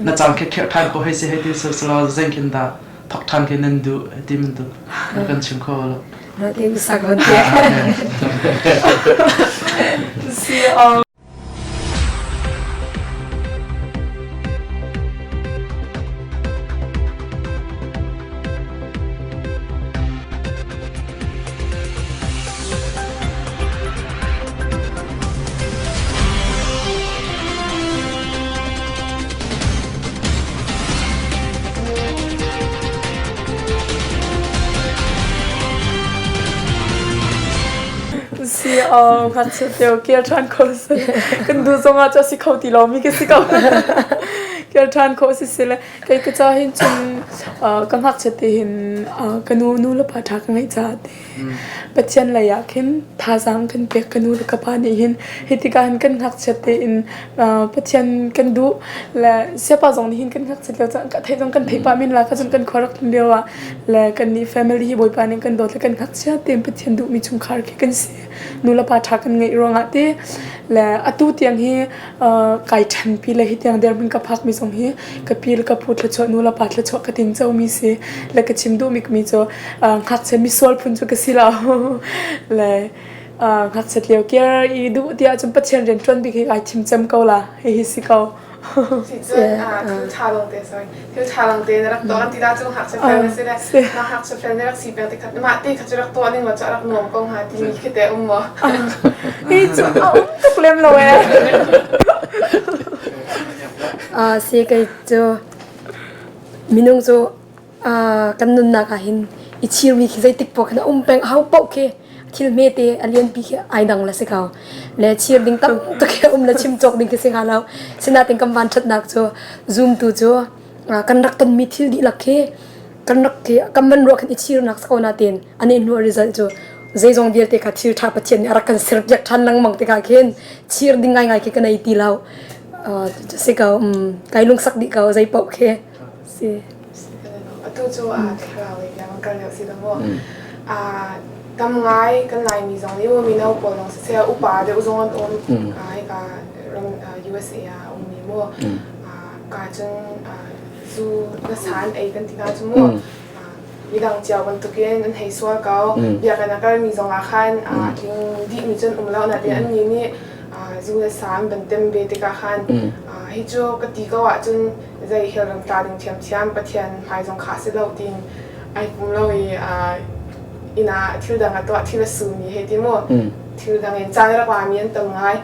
Na caan khi khirh ṭhan ko hei si hei ti selaw zeingkin dah thawk ṭhan khi nan duh ti bantuk na kan chim kho lo. Na ti sak van te. Si Si ngakchia teo kir ṭhan kho si. Kan duh zongah cu a si kho ti lomi ka si ko. Kir ṭhan khawh si si le kei ka ca hin cun ka ngakchia te hin ka nu nu le pa ṭha ka ngeih caah te Pathian lei ah khin thazaang kan pek ka nu le ka pa nih hin hi tikah hin kan ngakchiat tein Pathian kan duh le siapa zong nih hin kan ngakchiat lio caan ka theih zong kan theih pah men la ka cun kan khua rak tlun lio ah le kan nih family hi Bawipa nih kan dawt le kan ngakchia tein Pathian duhmi chungkhar khi kan si nu le pa ṭha kan ngeih ruangah ti le atu tiang hi kai ṭhenpi le hi tiang dirhmun ka phakmi zong hi ka pi le ka pu thluachuah nu le pa thluachuah ka tin comi si le ka chim duhmi mi cu ngakchia misual phun cu ka si lo le ngakchiat lio kir i duh tiah cun Pathian rian ṭuan bik hi ai thim cem ko la hihi si ko. Si cun thil ṭha lawng te sorry thil ṭha lawng te na rak tuah kan ti dah cu ngakchia fel na si le mah ngakchia fel na rak si peng te khat mah te kha cu rak tuah ning law cu a rak nuam ko hnga timi khi te um maw? Hi cu a um tuk lem lo ee. Si kei cu minung cu kan nunnak ah hin i chirmi khi zeitik poh khin a um peng ho paoh khi thil hmete a lianpi khi ai dang la si ko le chir ding tam tuk khi um le chim cawk ding khi si hnga lo sinain kan van ṭhatnak cu zumtu cu kan rak tonmi thil dihlak khi kan rak khi kan man ruah khin i chirnak si ko nain ani hnu result cu zeizong vialte kha thil ṭha Pathian nih a rak kan serpiak ṭhan lengmang tikah khin chir ding ngaingai khi ka nei ti lo si ko kai lungsak dih ko zei paoh khi si Atu cu thlarau lei tiang kal lio si lo maw? Tam ngai kan Laimi zong nih mino pawl zong siseh upa deuh zong an um. Hika ram USA ah a ummi mu. Ka cun zu na san ei kan ti hna cu mu. Midang cio bantukin an hei sual ko. Biakinn a kalmi zong ah khan tling dihmi cun um lo nain an nih nih zu le sa an van tem ve tikah khan hi cu ka ti ko ahcun zei hell ram tla ding ṭhiamṭhiam Pathian hmai zong kha si lo tiin ai pum lo i inn ah thil dang a tuah thil a sumi hei ti mu thil dang in caan rak lami an tam ngai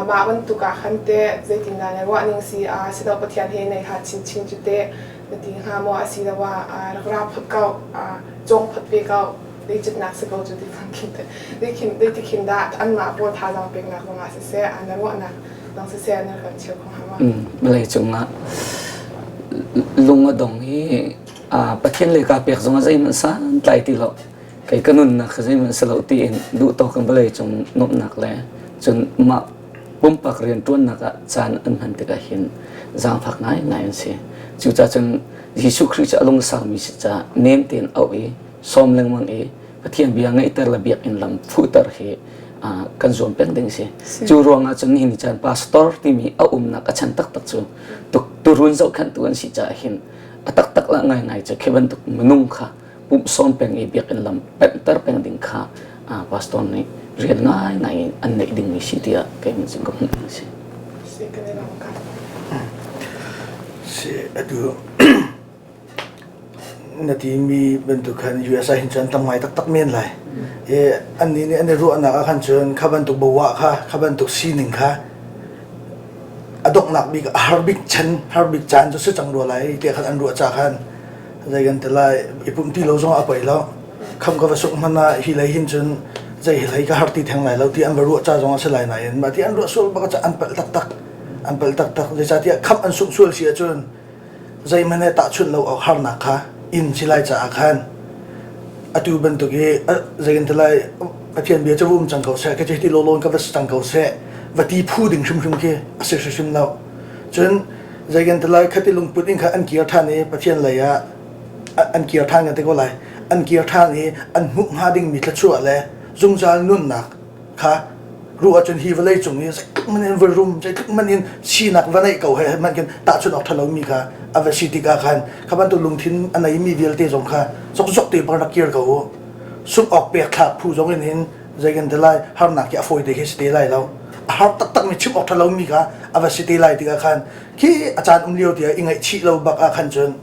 mah bantuk ah khan te zeitindah na ruah ning si si lo Pathian he nei ha chinchin cu te na ti hnga maw asiloah rak ra phot ko cawng phot ve ko deicitnak si ko cu ti khin te khin dah anmah pawl thazaang peknak zongah siseh na ruahnak dang siseh na kan cheu kho hnga ma Vawlei cungah lung a dong i Pathian lei ka pek zongah zeihmanh santlai ti lo kei ka nunnak kha zeihmanh si lo tiin duh tawk in vawlei cung nuamhnak le cun mah pumpak rianṭuannak ah caan an hman tikah hin zaangfak ngaingai an si. Cucaah cun Jesuh Khrih cu a lungsaumi si caah nem tein auh i sawm lengmang i Pathian bia ngaihter le biakinn lam fuhter hi kan zuam peng ding si. Cu ruangah cun nihin ni caan pastor timi a umnak a chan taktak cu turun zohkhenhtu an si caah hin a taktak lah ngaingai cu khi bantuk minung kha pumh sawm peng i biakinn lam penhter peng ding kha pastor nih rian ngaingai in an neih dingmi si tiah kei min ka hmuh ding si. Si atu Na timi bantuk khan US ah hin cun tam ngai taktak men lai. I annih nih an i ruahnak ah khan cun kha bantuk bawah kha, kha bantuk sining kha a donghnak bik a har bik chan, har bik caan cu si cang rua lai tiah khan an ruah ca khan zei kan ti lai i pumh ti lo zong a poi lo. Kham ka va suk hmanh ah hi lei hin cun zei hi hlei ka har ti theng lai lo ti an va ruah ca zong a si lai nain mah ti an ruah sual bak ah an palh taktak. An palh taktak. Zeicahtiah khamh an sungh sual si ahcun zeihmanh he tahchunh lo awk harnak kha inn si lai caah khan atu bantuk hi zeitin ti lai Pathian bia cu va um cang ko seh ka ti lawlaw in ka va si cang ko seh va ti phu ding hrimhrim khi a si hrimhrim lo cun zeitin ti lai khati lungput in kha an kir ṭhan i Pathian lei ah an kir ṭhan kan ti ko lai an kir ṭhan i an hmuh hnga dingmi thluachuah le zungzal nunnak kha. Ruah ahcun hi vawlei cung i zeitluk man in va rum, zeitluk man in sinak va neih ko he hmanh khin tahchunh awk ṭhalo mi kha a va si tikah khan kha bantuk lungthin a neimi vialte zong kha zokzok te bang rak kir ko u. Sungh awk pek thlak phu zong in hin zei kan ti lai harnak hi a fawi te khi si te lai lo. A har taktak mi chim awk ṭhalo mi kha a va si te lai tikah khan khi a caan um lio tiah i ngaihchih lo bak ah khan cun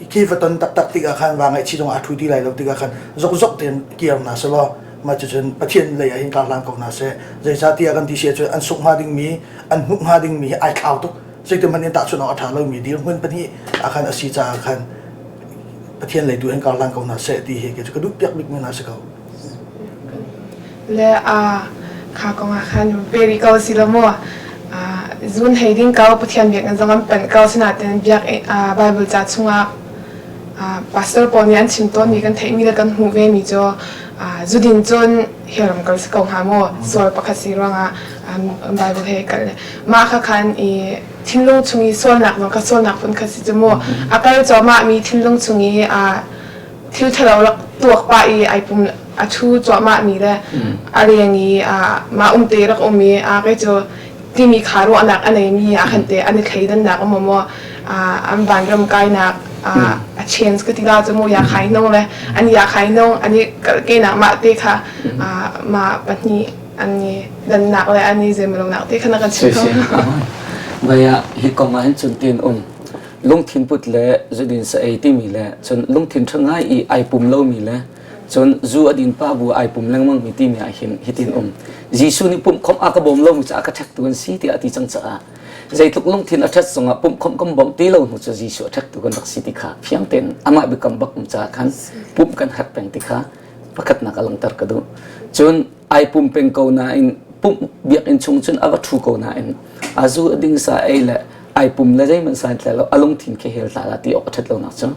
khi va ton taktak tikah khan va ngaihchih zong a ṭhu ti lai lo tikah khan zokzok tein kir hna selaw mah cucun Pathian lei ah hin kar hlan ko hna seh. Zeicahtiah kan ti si ahcun an sungh hnga dingmi, an hmuh hnga dingmi hi ai thlau tuk. Zeitin hmanh in tahchunh awk a ṭha lomi dirhmun pahnih ah khan a si caah khan Pathian lei tu hin kar hlan ko hna seh ti hi kei cu ka duh piak bikmi hna si ko. Le a kha kong ah khan peri ko si lo maw? Zun hei ding ko Pathian biakinn zong an panh ko sinain biak Bible ca chungah pastor pawl nih an chim tawnmi kan theihmi le kan hmuh vemi cu zudin cun hellram kal si ko hnga maw sual pakhat si ruangah Bible he kal mah kha khan i thinlung chung i sualnak zong kha sualnak phun kha si cu mu a kal cuahmah mi thinlung chung i thil ṭhalo rak tuak pah i ai pum a ṭhu cuahmah mi le a leng i mah umte rak um i kei cu timi kha ruahnak a neimi ah khan te an i thleidannak um maw an vanram kainak a change ka ti la cu mu ya khai nong le an ya khai nong an i kenak mah te kha mah pahnih an i dannak le an i zemlonak te kha na kan chim kho. Vaya hi kong ah hin cun tin um lungthin put le zudin sa ei timi le cun lungthin ṭha ngai i ai pum lomi le cun zu a din pa bu ai pum lengmang mi timi ah hin hitin um Jesuh nih pumh khawmh a ka bawm lomi caah ka ṭhektu an si tiah a ti cang caah zeitluk lungthin a ṭhat zongah pumh khawmh kan bawmh ti lo hnu cu Jesuh a ṭhektu kan rak si ti kha fiang tein amah biakam bak um caah khan pumh kan herh peng ti kha pakhatnak a langhter ka duh cun ai pum peng ko nain pumh biakinn chung cun a va ṭhu ko nain a zu a ding sa ei le ai pum le zeihmanh san tlai lo a lungthin khi hel hlah ti awk a ṭhat lonak cu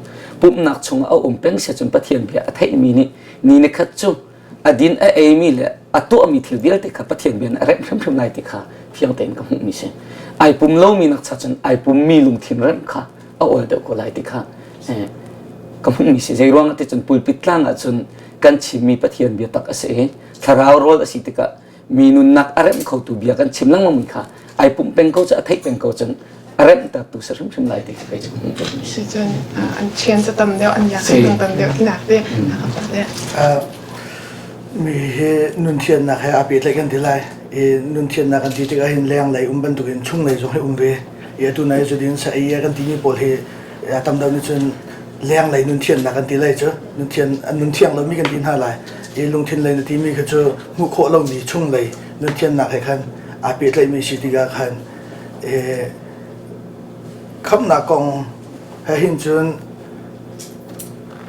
pumhnak chungah a um peng sia cun Pathian bia a theihmi nih ni ni khat cu a din a eimi le a tuahmi thil vialte kha Pathian bia a remh hrimhrim lai ti kha fiang tein ka hmuhmi si ai pum lomi nak cha cun ai pummi lungthin remh kha a awl deuh ko lai ti kha ka hmuhmi si zei ruangah ti cun pulpit tlang ah cun kan chimmi Pathian bia tak a si i thlarau rawl a si tikah mi nunnak a remh khotu bia kan chim lengmang mi kha ai pumh peng ko cu a theih peng ko cun a remhtertu si hrimhrim lai ti kei cu si cun an chian cu tam deuh an yak cu tam deuh tinak te mi hi nun thiannak he aa pehtlaih kan ti lai i nun thiannak kan ti tikah hin leng lei um bantukin chung lei zong hi um ve i atu nai cu din sa ei kan timi pawl hi tam deuh nih cun lenglei nun thiannak kan ti lai cu nun thian nun thiang lomi kan ti hna lai i lungthin lei na timi kha cu hmuh khawh lomi chunglei nun thiannak he khan aa pehtlaihmi si tikah khan khamnak kong he hin cun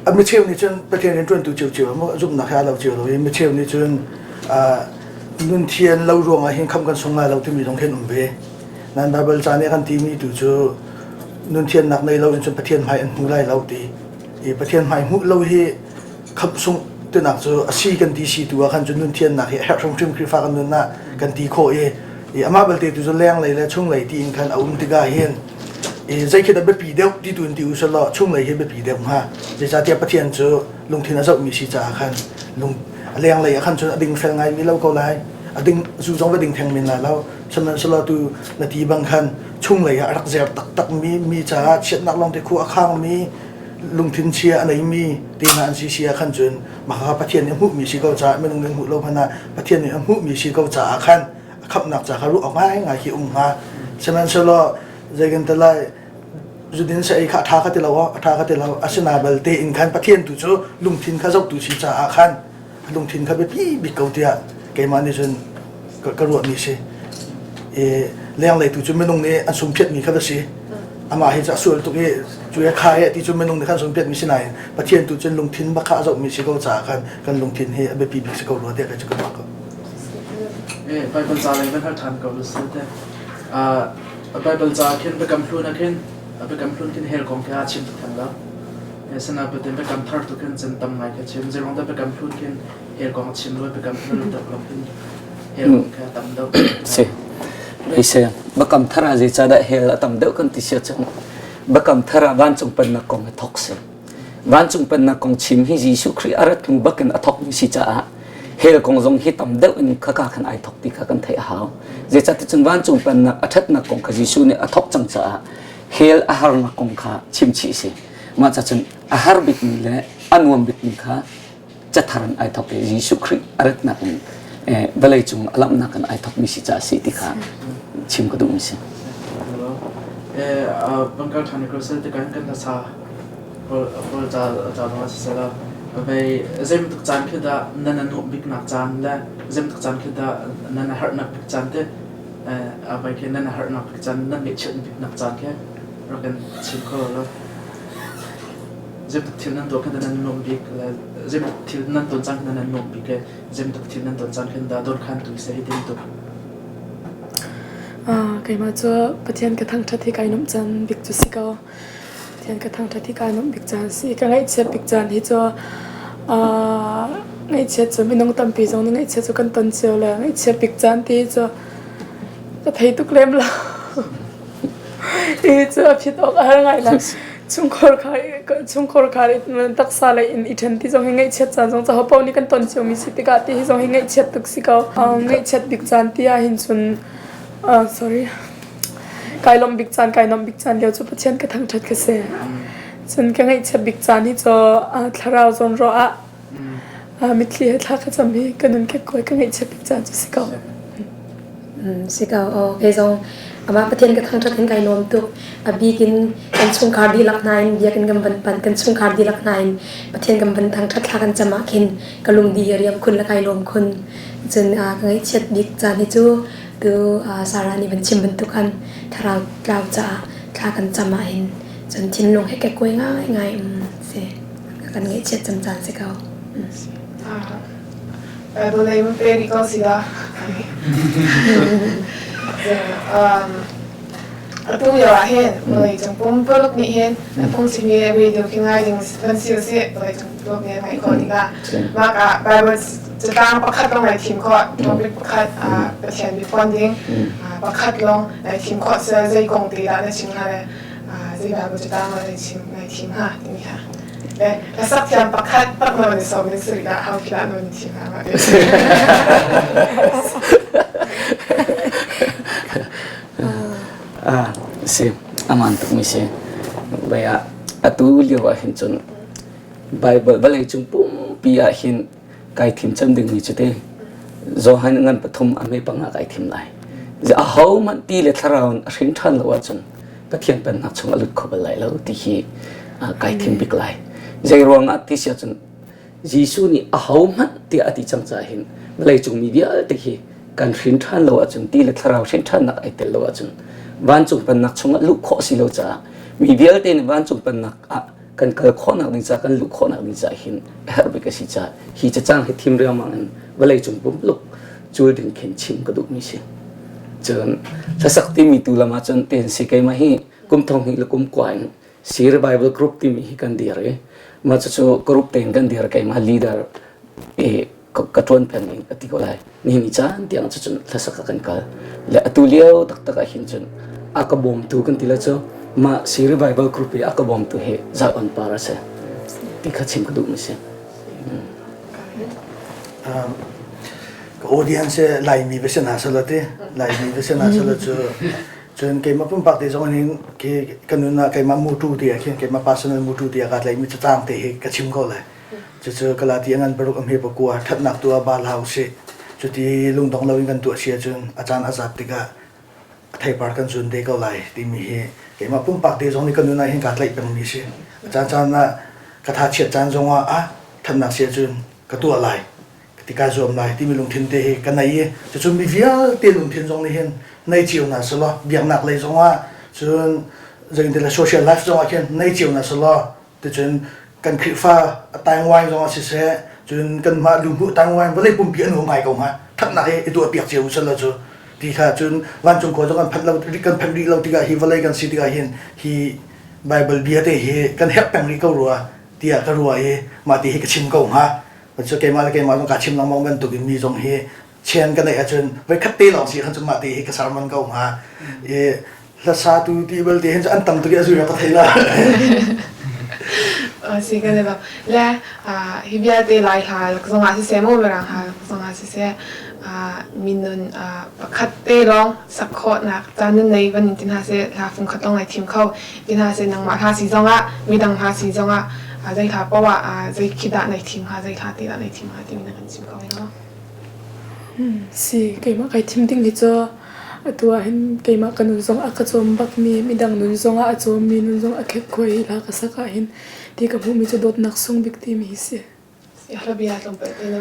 a micheu nih cun Pathian rian ṭuantu cio mu zumhnak he aa lo cio lo i micheu nih cun nun thian lo ruangah hin kham kan sung lai lo timi zong khin um ve nan Bible ca nih a kan timi tu cu nun thiannak nei lo in cun Pathian hmai an hmu lai lo ti i Pathian hmai hmuh lo hi khamh sungh tinak cu a si kan ti si tu ah khan cun nun thiannak hi a herh hrimhrim Khrihfa kan nun ah kan ti khawh i i amah belte tu cu lenglei le chunglei tiin khan a um tikah hin i zei khi dah biapi deuh ti tu in ti u selaw chunglei hi biapi deuh hnga zeicahtiah Pathian cu lungthin a zohmi si caah khan lung a lenglei ah khan cun a ding fel ngaimi lo ko lai a ding zu zong va ding theng men lai lo sihmanhsehlaw tu na ti bang khan chunglei ah a rak zer taktakmi mi caah chiatnak lawngte khu a khangmi lungthin chia a neimi te hna an si si ah khan cun mah kha Pathian nih a hmuhmi si ko caah minung nih hmuh lo hmanh ah Pathian nih a hmuhmi si ko caah khan a khamhnak ca kha ruah awk ngaingai khi um hnga sihmanhsehlaw zei kan ti lai zudin sa ei kha a ṭha kha ti lo a ṭha kha ti lo asina balte in khan Pathian tu cu lungthin kha zohtu si caah khan lungthin kha biapi bik ko tiah keimah nih cun ka ruahmi si. I lenglei tu cu minung nih an sumpiatmi kha va si. Amah hi cu a sual tuk i cu he kha he ti cu minung nih khan sumpiatmi si nain Pathian tu cun lungthin bak kha a zohmi si ko caah khan kan lungthin hi a biapi bik si ko rua tiah kei cu ka ruah ko. Eh, Bible ca lei van hal ṭhan ko lu te. Bible ca khin biakam hlun ah khin biakam hlun khin hell kong khi a chim tuk theng lo. Asinain biakam thar tu khin cun tam ngai kha chim. Zeirong dah biakam hlun khin hell kong a chim lo, biakam thar deuh lo khin hell kong kha a tam deuh. Si. Meise biakam thar ah zeicahdah hell a tam deuh kan ti sia cun biakam thar ah vancung pennak kong a thawk si. Vancung pennak kong chim hi Jesuh Khrih a rat hnu bakin a thawkmi si caah. Hell kong zong hi tam deuh in khaka khan ai thok ti kha kan theih a hau. Zeicahtiah cun vancung pennak a ṭhatnak kong kha Jesuh nih a thok cang caah hell a harnak kong kha chimchih a si. Mah ca cun a har bikmi le a nuam bikmi kha cathar in ai thok i Jesuh Khrih a ratnak in vawlei cung a lamhnak in ai thokmi si caah si ti kha chim ka duhmi si. Bangkal ṭhan i Crusade tikah kan hlasa Paul ca ca zong ah siseh law vei zeibantuk caan khi dah nan a nuamh biknak caan le zeibantuk caan khi dah nan a harhnak bik caan te vai khi nan a harhnak bik caan nan ngaihchiat biknak caan khi rak kan chim kho law zeibantuk thil nan tuah khin dah nan nuamh bik le zeibantuk thil nan ton caan khin dah nan nuamh bik le zeibantuk thil nan ton caan khin dah dawnkhantu seh hi ti bantuk. Keimah cu Pathian ka thangṭhat hi kai nuamh caan bik cu si ko. Pathian ka thangṭhat hi kai nuamh bik caan a si. Ka ngaihchiat bik caan hi cu ngaihchiat cu minung tampi zong nih ngaihchiat cu kan ton cio le ngaihchiat bik caan ti hi cu ka thei tuk lem lo. Hi cu a phit awk a har ngai lai. Chungkhar khar chungkhar khar taksa lei in i ṭhen ti zong hi ngaihchiat caan zong caho paoh nih kan ton ciomi si tikah ti hi zong hi ngaihchiat tuk si ko. Ngaihchiat bik caan ti ah hin cun sorry kai lawmh bik caan kai nuamh bik caan lio cu Pathian ka thangṭhat ka si. Cun ka ngaihchiat bik caan hi cu thlarau zawnruah ah mitthli he thla ka cam hi ka nun kekkuai ka ngaihchiat bik caan cu si ko. Si ko. Aw, kei zong amah Pathian ka thangṭhat in kai nuam tuk. A bik in kan chungkhar dihlak hna in biakinn kan van panh, kan chungkhar dihlak hna in Pathian kan van thangṭhat thla kan cam ah khin ka lungdi a riam khun le kai lawm khun. Cun ka ngaihchiat bik caan hi cu tu Sarah nih van chim bantuk khan thlarau tlau caah thla kan cam ah hin cun thinlung he kekkuai ngaingai um si. Kan ngaihchiat cam caan si ko. Bible lei mun pe rih ko si dah. Atu lio ah hin vawlei cung pumpuluk nih hin a phungchim i radio khi ngai ding kan si usih vawlei cung pumpuluk nih an ngaih khawh tikah mah ah Bible catang pakhat lawng nai thim khawh topic pakhat Pathian biaphuan ding pakhat lawng nai thim khawh sel zei kong te dah na chim hnga le zei Bible catang dah nai chim nai thim hnga timi kha Le hlasak thiam pakhat tak nawn i sawm in suri dah hau khi dah nawn thim hna ma Ah, si aman tuk mi si. Baya atu lio ah hin cun Bible vawlei cung pumpi ah hin kai thim cem ding mi cu te Johan ngan pathum a me panga kai thim lai. A ho man ti le thlarau in a hrin ṭhan lo ahcun Pathian pennak chung a lut kho bal lai lo ti hi kai thim bik lai. Zei ruangah ti si ahcun Jesuh nih ahohmanh tiah a ti cang caah hin vawleicung mi vialte hi kan hrin ṭhan lo ahcun ti le thlarau hrin ṭhannak ai tel lo ahcun vancung pennak chungah luh khawh si lo caah mi vialte nih vancung pennak ah kan kal khawhnak ding caah kan luh khawhnak ding caah hin a herh bik a si caah hi cacang hi thim riangmang in vawleicung pumluk cul ding khin chim ka duhmi si. Cun hlasak timi tu lam ahcun ten si keimah hi kum thong hnih le kum kua in si revival group timi hi kan dir i mah cucu group tein kan dir keimah leader i ka ṭuan peng in ka ti ko lai nihin ni caan tiang cucun hlasak ah kan kal le atu lio taktak ah hin cun a ka bawmtu kan ti le cu mah si revival group i a ka bawmtu hi Zion par a si ti kha chim ka duh mi si. Ka audience Laimi va si hna selaw ti Laimi va si hna selaw cu cun keimah pumpak te zong hin khi ka nun ah keimah mutu ti ah khin keimah personal mutu ti ah kaa tlaihmi cacang te hi ka chim ko lai. Cucu Galati ngan paruk a hme pakua ṭhatnak tu ah ba hlah usih. Cuti lungdong loin kan tuah si ahcun a caan a zat tikah a theipar kan zun te ko lai timi hi keimah pumpak te zong nih ka nun ah hin kaa tlaih pengmi a si. A caan caan ah ka tha chiat caan zong ah ah ṭhatnak si ahcun ka tuah lai ti kaa zuam lai timi lungthin te hi ka nei i cucu mi vialte lungthin zong nih hin nei cio hna selaw biaknak lei zong ah cun zeitin le social life zong ah khin nei cio hna selaw ticun kan Khrihfa a taingwain zong ah siseh cun kanmah luhmuh taingwain vawlei pumpi an hung ngai ko hnga thatnak hi i tuah piak cio usih cu ti kha cun vancung khua zong kan phanh lo kan phanh rih lo tikah hi vawlei kan si tikah hin hi Bible bia te hi kan herh peng rih ko rua tiah ka ruah i mah ti hi ka chim ko hnga cu keimah le keimah zong kaa chim lengmang bantuk in mi zong hi chian ka neih ahcun voi khat te lawng si khan cun mah te hi ka sermon ko hnga i hlasatu ti belte hin an tam tuk i a zui ka thei la. Si kan i Le hi vialte Lai hla lak zongah siseh maw Mirang hla lak zongah siseh minun pakhat te lawng sak khawhnak caan nan nei van in ti hna seh hla fung khat lawng ai thim kho ti hna seh nangmah hla si zongah midang hla si zongah zei hla poah ah zei khi dah nai thim hnga zei hla te dah nai thim hnga timi na kan chim kho maw? Si keimah kai thim ding hi cu atu ah hin keimah ka nun zong a ka cawm bakmi midang nun zongah a cawmmi nun zong a khek khuai hi hla ka sak ah hin ti ka hmuhmi cu dawtnak sung bik timi hi si. Hla tlawmpal te na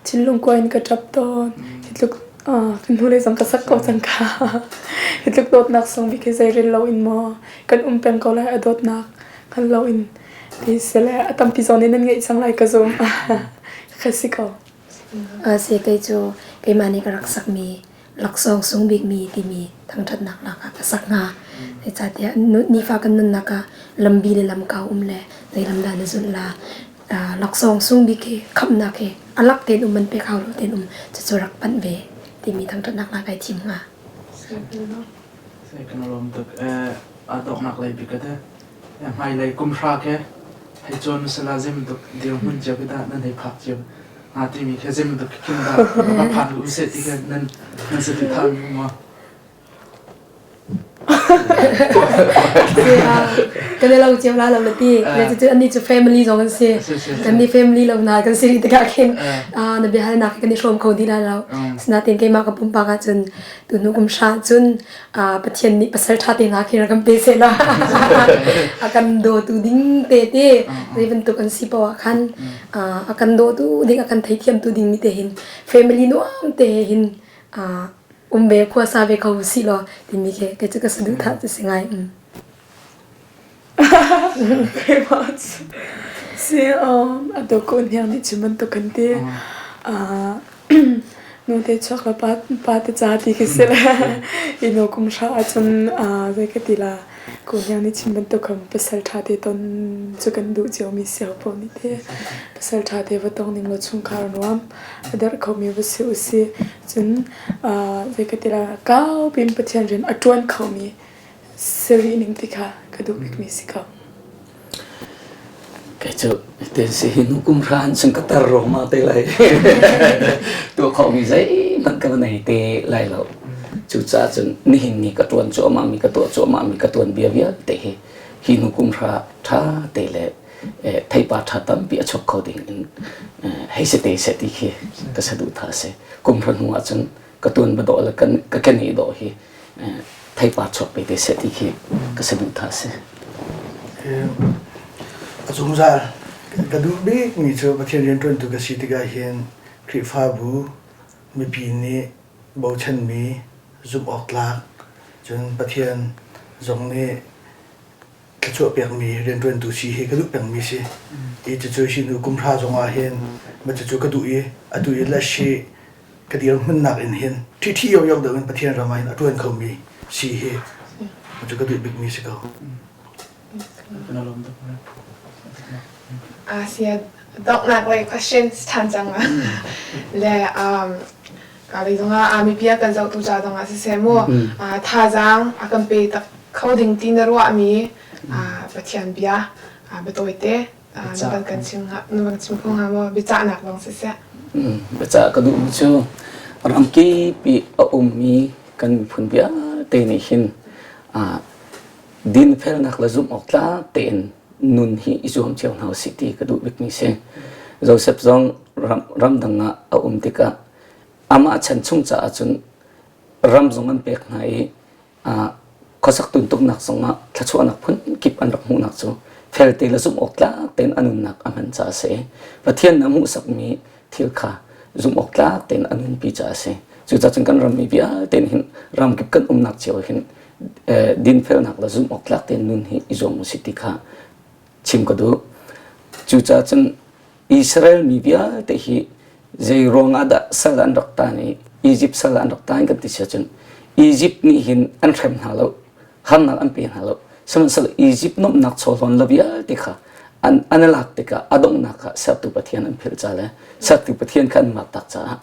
Thinlung kuai in ka ṭap tawn. Hi tluk kan hnulei zong ka sak ko cang kha. Hi tluk dawtnak sung bik hi zeirel lo in maw kan um peng ko lai a dawtnak hngal lo in ti sile a tampi zawn in nan ngeih cang lai ka zum. Ka si ko. Si kei cu keimah nih ka rak sakmi laksawng sung bikmi timi thangṭhatnak lak ah ka sak hnga. Zeicahtiah nifa kan nunnak ah lambi le lamkau um le zei lam dah na zulh la laksawng sung bik hi khamhnak hi a lak tein um man pek hau lo tein um cucu rak panh ve timi thangṭhatnak lak ai thim hnga. Kan lawm tuk. A donghnak lei bik ate hmailei kum hra ke hei cawn sala zei bantuk dirhmun cio khi dah nan hei phak cio hnga timi khi zei bantuk khin dah va phan u seh ti kha nan nan saduhthah mi maw? Kan i lo cio la lo na ti. Le cucu annih cu family zong an si. Kan nih family lo na kan si rih tikah khin na biahalnak kan i hrawm kho dih la lo. Sinain keimah ka pumpak ahcun tuhnu kum hra cun Pathian nih pasal ṭha te hna khi rak kan pe seh law a kan dawtu ding te te zei bantuk an si poah khan a kan dawtu ding a kan theithiamtu ding mi te hin family nuam te hin um ve khua sa ve kho si law timi khi kei cu ka saduhthah cu si ngai. Si a dawk hniang nih chim bantuk kan ti. Nu te chuak le pa te ca ti khi si le i nu kum hra ahcun zei ka ti la ku hniang nih chim bantuk khan pasal ṭha te ton cu kan duh cio mi si ho nih te pasal ṭha te va tong ning law chungkhar nuam a derh khomi va si usih cun zei ka ti la kau piin Pathian rian a ṭuan khomi Siri ning ti kha ka duh bikmi si ko. Kei cu ten si hi nu kum hran chung ka tar roma te lai. Tuah khawhmi zeihmanh ka nei te lai lo. Cucaah cun nihin ni ka tuan cuahmah mi ka tuah cuahmah mi ka tuan bia vialte hi hi nu kum hra tha te le theipar tha tampi a chuak kho ding in hei si te seh ti khi ka saduhthah a si. Kum hra hnu ah cun ka tuan ba dawh le ka kene dawh hi theipar chuak pe te seh ti khi ka saduhthah a si. A zungzal ka duh bikmi cu Pathian rianṭuantu ka si tikah hin Khrihfabu mipi nih bochanmi zumh awk tlak cun Pathian zong nih thluachuah pekmi rianṭuantu si hi ka duh pengmi si. I cucu hi nu kum hra zongah hin ma cucu ka duh i atu i le shi ka dirhmunnak in hin ṭhiṭhi yoyo deuh in Pathian ram ah hin a ṭuan khomi si hi cu ka duh bikmi si ko. Asia donghnak lei questions ṭhan cang ma le um ka lei zongah mipi a kan zohtu ca zongah siseh mu thazaang a kan pe tak kho ding ti na ruahmi Pathian bia biatawi te Na van kan chim na van chim kho hnga maw? Biacahnak zong siseh. Biacah ka duhmi cu ramkip i a ummi kan miphun vialte nih hin dinfelnak le zumh awk tlak tein nun hi i zuam cio hna usih ti ka duh bikmi si. Joseph zong ramdang ah a um tikah amah chan chung caah cun ram zong an pek hna i khuasak tuntuknak zongah thluachuahnak phun kip an rak hmuhnak cu felte le zumh awk tlak tein a nunnak a hman caah a si. Pathian a hmuhsakmi thil kha zumh awk tlak tein a nunpi caah a si. Cucaah cun kan rammi vialte hin ramkip kan umnak cio hin dinfelnak le zumh awk tlak tein nun hi i zuam usih ti kha chim ka duh. Cucaah cun Israel mi vialte hi zei ruangah dah sal an rak tan i Egypt sal an rak tan kan ti si ahcun Egypt nih hin an hrem hna lo harnak an pe hna lo sihmanhsehlaw Egypt nuamhnak chawhlawn lo vialte kha an an lak tikah a donghnak ah sertu Pathian an philh ca le sertu Pathian kha an mak tak caah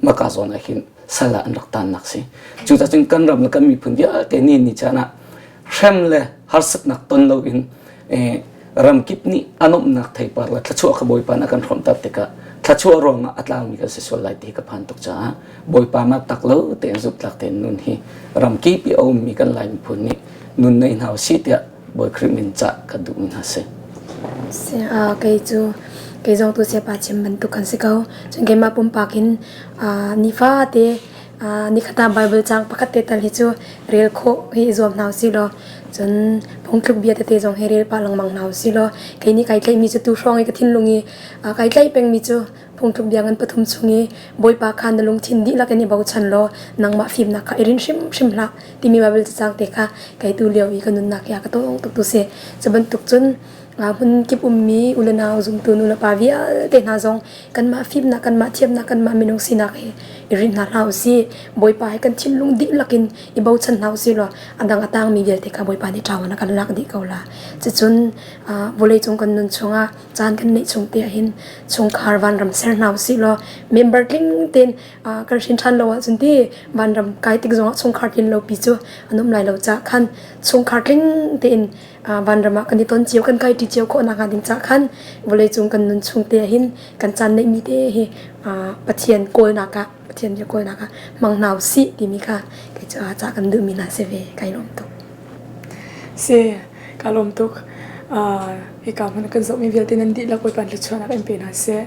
maka zawn ah hin sal ah an rak tannak si cucaah cun kan ram le kan miphun vialte ni ni caan ah hrem le harsatnak ton loin. Ramkip nih a nuamhnak theipar le thluachuah kha Bawipa nih a kan hrawmhter tikah thluachuah ruangah a tlaumi kan si sual lai ti ka phan tuk caah Bawipa mat tak lo tein zumhtlak tein nun hi ramkip i a ummi kan Lai miphun nih nun nei hna usih tiah Bawi Khrih min cah kan duhmi hna si. Kei cu kei zong tu siapa chim bantuk kan si ko. Cun keimah pumpak in nifate Nikhat ah Baibal caang pakhat te tal hi cu rel khawh hi i zuam hna usih law cun phungthluk bia tete zong hi rel pah lengmang hna usih law kei nih kai tlaihmi cu tu hrawng i ka thinlung i kai tlaih pengmi cu phungthluk bia ngan pathum chung i Bawipa kha na lungthin dihlak in i bochan law nangmah fimnak kha i rin hrimhrim hlah timi Baibal cacang te kha kei tu lio i ka nunnak hi a ka tawng tuk tu si. Cu bantuk cun hmun kip ummi u le nau zumtu nu le pa vialte hna zong kanmah fimnak kanmah thiamnak kanmah minung sinak hi i rinh hna hlah usih. Bawipa hi kan thinlung dihlak in i bochan hna usih law a dang a tangmi vialte kha Bawipa nih ṭawan a kan lak dih ko la. Cucun vawleicung kan nun chungah caan kan neih chung te ahhin chungkhar vanram ser hna usih law member tling tein kan hrin ṭhan lo ahcun ti vanram kai tik zongah chungkhar tlin lo pi cu an um lai lo ca khan chungkhar tling tein vanram ah kan i ton cio kan kai ṭi cio khawh nakhnga ding ca khan vawleicung kan nun chung te hin kan caan neihmi te hi Pathian kawlnak ah Pathian bia kawlnak ah hmang hna usih timi kha kei cu ca kan duhmi hna si ve kai lawm tuk. Si ka lawm tuk. Hika hmun kan zohmi vialte nan dihlak Bawipa thluachuahnak in pe hna seh.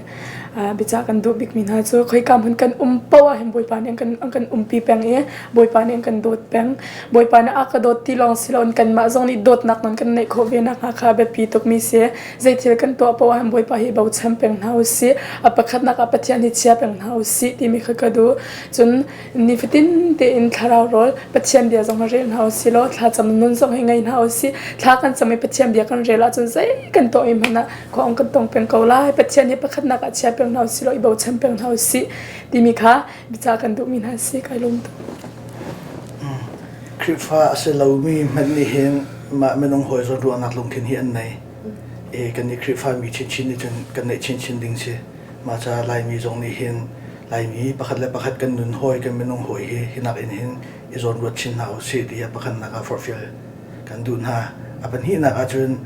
Biacah kan duh bikmi hna cu khoika hmun kan um paoh ah hin Bawipa nih an kan umpi peng i Bawipa nih an kan dawt peng. Bawipa nih a ka dawt ti lawng si loin kanmah zong nih dawtnak nan kan neih khawh ve nakhnga kha biapi tukmi si. Zeithil kan tuah paoh ah hin Bawipa hi bochan peng hna u sih. A pakhatnak ah Pathian hi chia peng hna u sih timi kha ka duh. Cun nifatin tein thlarau rawl Pathian bia zong rel hna u sih law thlacam nun zong hi ngei hna u sih. Thla kan cam i Pathian bia kan rel ahcun zei kan tuah mi hmanh ah khua kan tong peng ko lai. Pathian hi pakhatnak ah chia peng hna u sih law i bochan peng hna u sih timi kha bica kan duhmi hna si kai lawm tuk. Khrihfa a si lomi hmanh nih hin mah minung hawi zawn ruahnak lungthin hi an nei. E kan i Khrihfa mi chinchin nih cun kan neih chinchin ding si. Mah caah Laimi zong nih hin Laimi pakhat le pakhat kan nun hawi kan minung hawi hi hinak in hin i zawn ruat chin hna usih ti a pakhatnak ah forhfial kan duh hna. A pahnihnak ahcun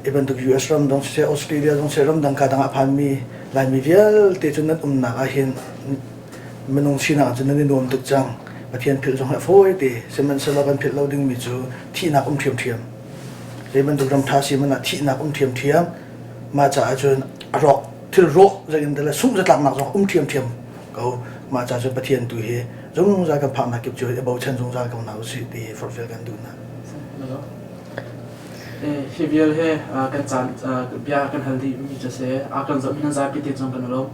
hi bantuk US ram zong siseh Australia zong siseh ramdang ka dang ah phanmi Laimi vialte cu nan umnak ah hin minung sinak cun nan i nuam tuk cang. Pathian philh zong hi a fawi te. Sihmanhsehlaw kan philh lo dingmi cu thihnak um ṭhiamṭhiam. Zei bantuk ram ṭha si hmanh ah thihnak um ṭhiamṭhiam. Mah caah cun a rawk thil rawh zeiin dah le sungh zatlaknak zong um ṭhiamṭhiam ko. Mah caah cun Pathian tu hi zungzal kan phaknak kip cu i bochan zungzal ko hna usih ti hi forhfial kan duh hna. Hi vial he kan caan bia kan hal dih mi cu si. A kan zoh mi nan zapi te zong kan i lawm.